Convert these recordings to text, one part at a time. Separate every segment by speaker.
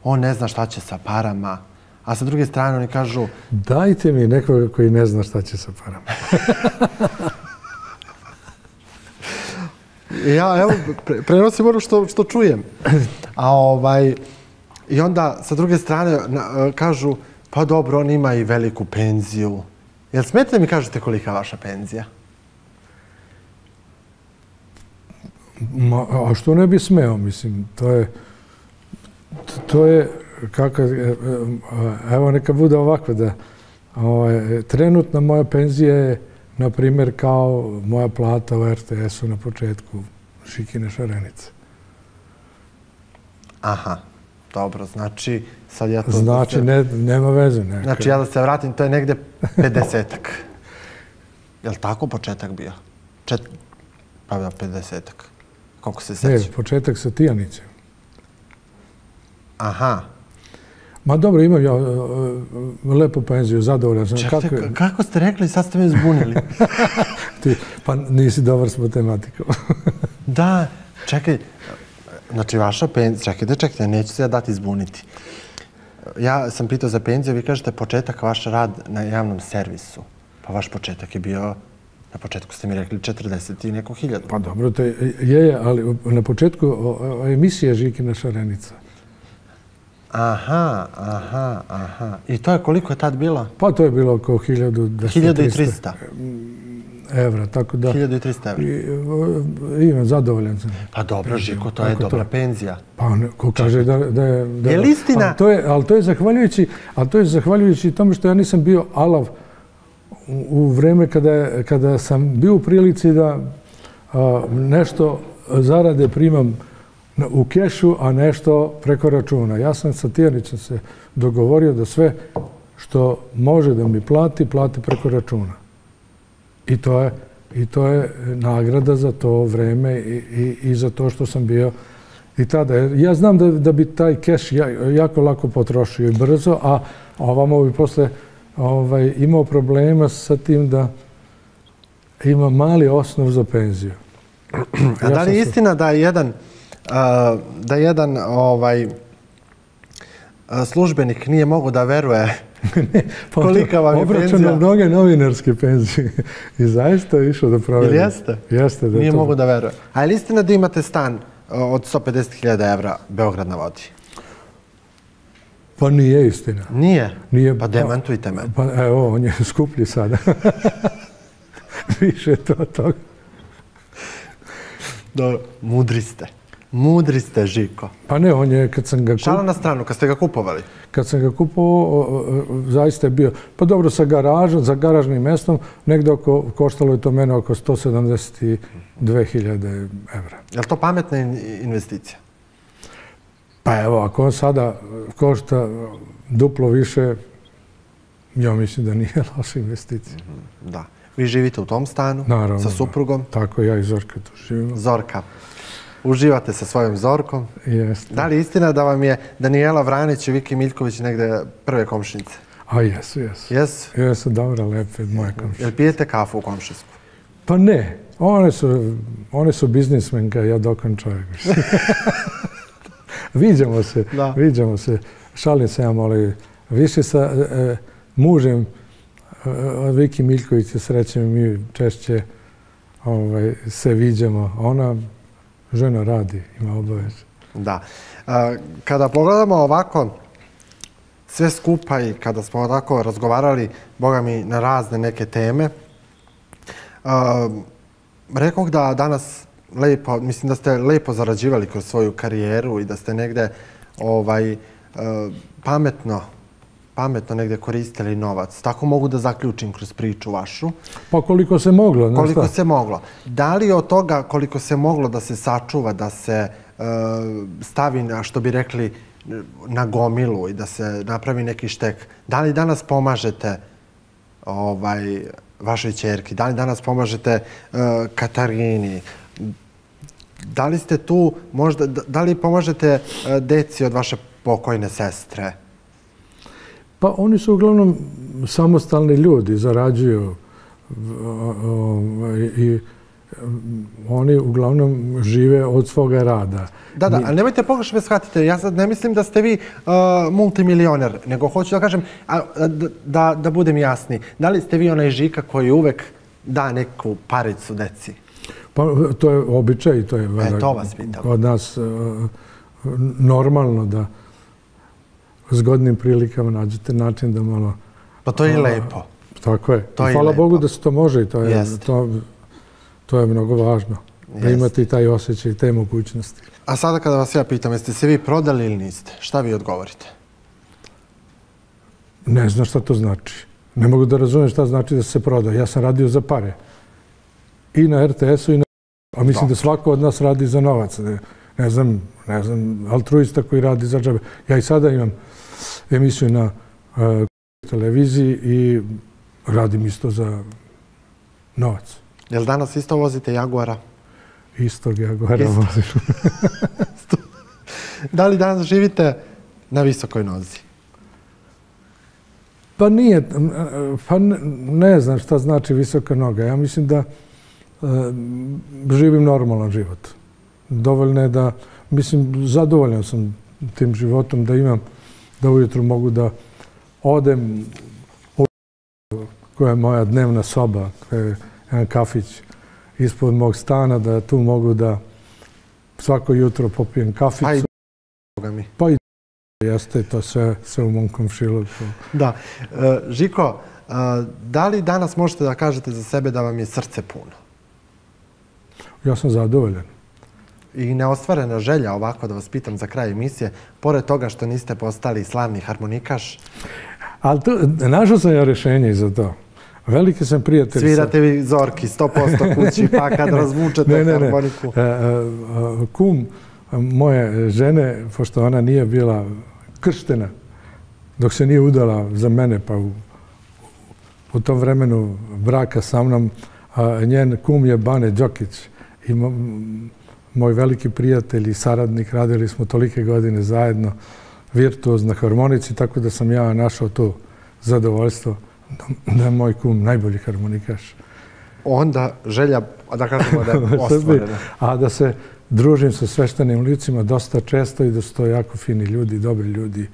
Speaker 1: on ne zna šta će sa parama, a sa druge strane oni kažu...
Speaker 2: Dajte mi nekoga koji ne zna šta će sa parama.
Speaker 1: Ja, evo, prenosim ono što čujem. I onda, sa druge strane, kažu, pa dobro, on ima i veliku penziju. Jel smete mi kažete kolika je vaša penzija?
Speaker 2: A što ne bi smeo, mislim, to je kako, evo neka bude ovako da trenutna moja penzija je, na primjer, kao moja plata u RTS-u na početku Žikine Šarenice.
Speaker 1: Aha, dobro, znači sad ja to...
Speaker 2: Znači, nema veze.
Speaker 1: Znači, ja da se vratim, to je negde 50-ak. Je li tako početak bio? Pa da, 50-ak. Koliko se seća?
Speaker 2: Ne, početak sa Tijanićem.
Speaker 1: Aha.
Speaker 2: Ma dobro, imam ja lepu penziju, zadovoljan sam.
Speaker 1: Čekajte, kako ste rekli, sad ste me zbunili.
Speaker 2: Pa nisi dobar s matematikom.
Speaker 1: Da, čekaj, znači vaša penzija, čekajte, neću se ja dati zbuniti. Ja sam pitao za penziju, vi kažete početak vaš rad na javnom servisu. Pa vaš početak je bio, na početku ste mi rekli 40 i neko 1000.
Speaker 2: Pa dobro, to je, ali na početku emisija Žikina Šarenica.
Speaker 1: Aha. I to je koliko je tad bilo?
Speaker 2: Pa to je bilo oko 1300 evra, tako da...
Speaker 1: 1300 evra?
Speaker 2: Imam, zadovoljan sam.
Speaker 1: Pa dobro, Žiko, to je dobra penzija.
Speaker 2: Pa ko kaže da je...
Speaker 1: Je li istina?
Speaker 2: Ali to je zahvaljujući tome što ja nisam bio alav u vreme kada sam bio u prilici da nešto zarade primam u kešu, a nešto preko računa. Ja sam sa Tijanićem se dogovorio da sve što može da mi plati preko računa. I to je nagrada za to vreme i za to što sam bio i tada. Ja znam da bi taj keš jako lako potrošio i brzo, a ovamo bi posle imao problema sa tim da ima mali osnov za penziju.
Speaker 1: A da li je istina da jedan službenik nije mogao da veruje kolika vam je penzija?
Speaker 2: Obračunao mnoge novinarske penzije i zaista je išao da proveri.
Speaker 1: Ili jeste?
Speaker 2: Jeste.
Speaker 1: Nije mogao da veruje. A je li istina da imate stan od 150.000 evra Beograd na vodi?
Speaker 2: Pa nije istina.
Speaker 1: Nije? Pa demantujte me.
Speaker 2: Pa evo, on je skuplji sada. Više to od toga.
Speaker 1: Dobro, mudri ste, Žiko.
Speaker 2: Pa ne, on je, kad sam ga...
Speaker 1: Šala na stranu, kad ste ga kupovali?
Speaker 2: Kad sam ga kupovao, zaista je bio, pa dobro, sa garažom, za garažnim mestom, negde koštalo je to mene oko 172.000 evra.
Speaker 1: Je li to pametna investicija?
Speaker 2: Pa evo, ako on sada košta duplo više, ja mislim da nije loša investicija.
Speaker 1: Da. Vi živite u tom stanu?
Speaker 2: Naravno.
Speaker 1: Sa suprugom?
Speaker 2: Tako, ja i Zorka tu živimo.
Speaker 1: Zorka. Uživate sa svojom Zorkom?
Speaker 2: Jeste.
Speaker 1: Da li je istina da vam je Danijela Vranić i Viki Miljković negde prve komšinice?
Speaker 2: A jesu.
Speaker 1: Jesu?
Speaker 2: Jesu, dobro, lepe moje komšinice.
Speaker 1: Jel pijete kafu u komšinsku?
Speaker 2: Pa ne. One su biznismenka, ja dokon čovjek. Viđamo se. Šalim se ja malo. Više sa mužem Viki Miljković se srećemo, mi češće se viđamo. Ona žena radi, ima obaveze.
Speaker 1: Da. Kada pogledamo ovako sve skupa i kada smo ovako razgovarali, boga mi, na razne neke teme, rekoh da danas lepo, mislim da ste lepo zarađivali kroz svoju karijeru i da ste negde pametno negde koristili novac. Tako mogu da zaključim kroz priču vašu.
Speaker 2: Pa koliko se moglo.
Speaker 1: Koliko se moglo. Da li od toga koliko se moglo da se sačuva, da se stavi, što bi rekli, na gomilu i da se napravi neki štek, da li danas pomažete vašoj ćerki, da li danas pomažete Katarini, da li ste tu možda, da li pomažete deci od vaše pokojne sestre?
Speaker 2: Pa oni su uglavnom samostalni ljudi, zarađuju i oni uglavnom žive od svoga rada.
Speaker 1: Da, ali nemojte pogrešno me shvatite. Ja sad ne mislim da ste vi multimilioner, nego hoću da kažem, da budem jasni. Da li ste vi onaj Žika koji uvek da neku paricu deci?
Speaker 2: Pa to je običaj, to je kod nas normalno da s godnim prilikama nađete način da malo...
Speaker 1: Pa to je i lepo.
Speaker 2: Tako je. Hvala Bogu da se to može i to je mnogo važno. Da imate i taj osjećaj i te mogućnosti.
Speaker 1: A sada kada vas ja pitam, jeste se vi prodali ili niste? Šta vi odgovorite?
Speaker 2: Ne znam šta to znači. Ne mogu da razumijem šta znači da se proda. Ja sam radio za pare. I na RTS-u i na... A mislim da svako od nas radi za novac. Ne znam, altruista koji radi za džabe. Ja i sada imam emisiju na televiziji i radim isto za novac.
Speaker 1: Jel danas isto vozite Jaguara?
Speaker 2: Istog Jaguara vozim.
Speaker 1: Da li danas živite na visokoj nozi?
Speaker 2: Pa nije, pa ne znam šta znači visoka noga. Ja mislim da živim normalan život. Dovoljno je da, mislim, zadovoljan sam tim životom da imam, da ujutru mogu da odem u koja je moja dnevna soba, koja je jedan kafić ispod mog stana, da tu mogu da svako jutro popijem kaficu. Pa i jeste to sve u mom komšiluku.
Speaker 1: Da. Žiko, da li danas možete da kažete za sebe da vam je srce puno?
Speaker 2: Ja sam zadovoljan.
Speaker 1: I neostvarena želja, ovako da vas pitam za kraj emisije, pored toga što niste postali slavni harmonikaš?
Speaker 2: Ali našao sam ja rješenje i za to. Veliki sam prijatelj...
Speaker 1: Svirate vi Zorki 100% kući, pa kad razvučete harmoniku?
Speaker 2: Kum moje žene, pošto ona nije bila krštena, dok se nije udala za mene, pa u tom vremenu braka sa mnom, njen kum je Bane Đokić. I moj veliki prijatelj i saradnik, radili smo tolike godine zajedno, virtuoz na harmonici, tako da sam ja našao to zadovoljstvo da je moj kum najbolji harmonikaš.
Speaker 1: Onda želja, da kažemo da je ostvarena.
Speaker 2: A da se družim sa sveštenim licima dosta često i da su to jako fini ljudi, dobri ljudi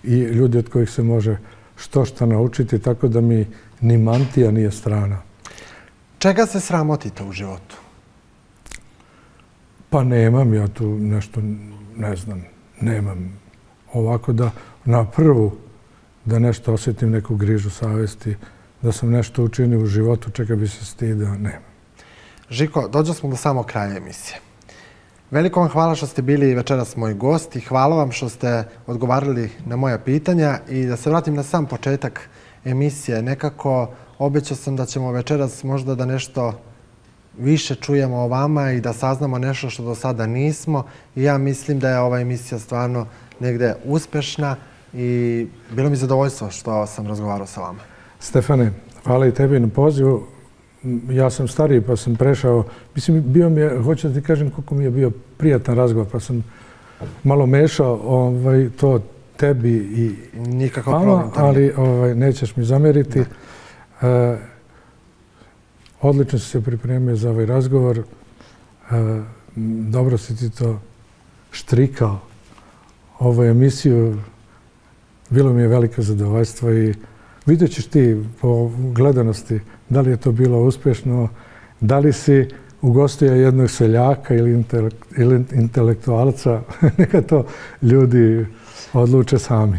Speaker 2: i ljudi od kojih se može što naučiti, tako da mi ni mantija nije strana.
Speaker 1: Čega se sramotite u životu?
Speaker 2: Pa nemam ja tu nešto, ne znam, nemam. Ovako da na prvu da nešto osjetim, neku grižu savesti, da sam nešto učinio u životu, čega bi se stidao, nemam.
Speaker 1: Žiko, dođo smo do samog kraja emisije. Veliko vam hvala što ste bili večeras moj gost i hvala vam što ste odgovarali na moja pitanja i da se vratim na sam početak emisije. Nekako obećao sam da ćemo večeras možda da nešto više čujemo o vama i da saznamo nešto što do sada nismo. I ja mislim da je ova emisija stvarno negde uspešna i bilo mi zadovoljstvo što sam razgovarao sa vama.
Speaker 2: Stefane, hvala i tebi na pozivu. Ja sam stariji pa sam prešao. Mislim, bio mi je, hoću da ti kažem koliko mi je bio prijatan razgovor, pa sam malo mešao to tebi i vama, ali nećeš mi zamjeriti. Odlično si se pripremio za ovaj razgovor. Dobro si ti to štrikao. Ovu emisiju bilo mi je veliko zadovoljstvo i vidjet ćeš ti po gledanosti da li je to bilo uspješno, da li si ugostio jednog seljaka ili intelektualca. Neka to ljudi odluče sami.